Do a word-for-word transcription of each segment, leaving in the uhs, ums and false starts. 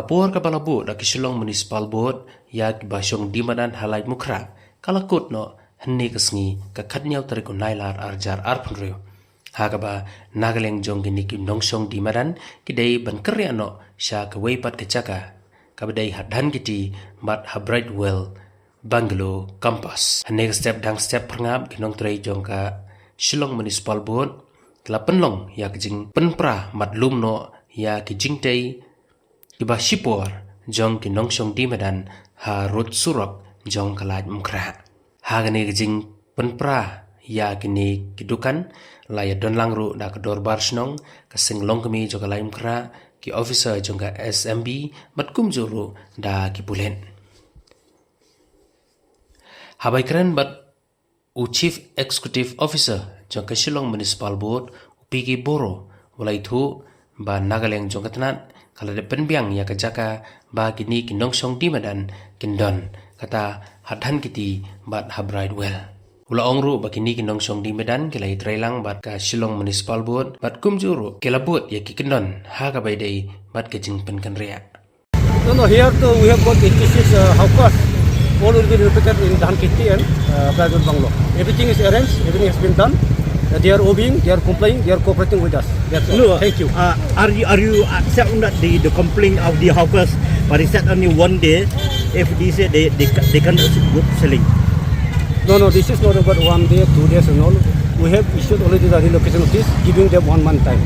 Por kaba la buh da ki Shillong Municipal Board ïa kiba shong die madan ha Laitumkhrah ka la kut noh hynne ka sngi ka khatnïew tarik u Nailar arhajar arphew hynriew, ha kaba na ka liang jong kine ki nongshong die madan ki dei ban kyrriah noh sha kawei pat ka jaka kaba dei ha Dhankiti bad ha Brightwell Bungalow Campus. Hynne ka step dang step pyrngap ki nongtrei jong ka Shillong Municipal Board ki la pynlong ïa ka jingpynpra bad lum noh ïa ki jingtei kiba shipor jong ki nongshong die madan ha rud surok jong ka Laitumkhrah. Ha kane ka jingpynpra ïa kine ki dukan la ïa don lang ruh da ka Dorbar Shnong, ka Seng Longkmie jong ka Laitumkhrah, ki officer jong ka S M B bad kumjuh ruh da ki pulit. Haba ïakren bad u Chief Executive Officer jong ka Shillong Municipal Board, u P K Boro, u la ïathuh ba na ka liang jong ka tnat ka la dep pynbiang ïa ka jaka ba kine ki nongshong die madan kin don, kata ha Dhankiti bad ha Brightwell. U la ong ruh ba kine ki nongshong die madan ki la ïatrei lang bad ka Shillong Municipal Board bad kumjuh ruh ki la bud ïa ki kyndon ha kaba ïadei bad ka jingpynkynriah. No, no, here too we have got eighty-six uh, hawkers. All will be relocated in Dhankiti and uh, Brightwell Bungalow. Everything is arranged, everything has been done. Uh, they are obeying, they are complying, they are cooperating with us. That's all. No, Thank you. Uh, are you are you accept that the, the complaint of the hawkers, but it's said only one day if they say they they, ca- they cannot good selling. No, no, this is not about one day, two days and all. We have issued already the relocation notice, giving them one month time.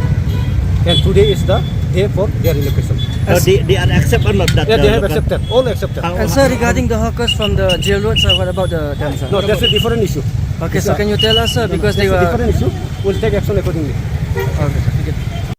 And today is the day for their relocation. Uh, they, they are accept or not that Yeah, they uh, have local- accepted, all accepted. How- And sir, regarding the hawkers from the jail road, sir, what about the them, sir? No, that's a different issue. Okay, so can you tell us, sir, No, no, because they that's a were different issue. We'll take action accordingly. Okay, sir. Thank you.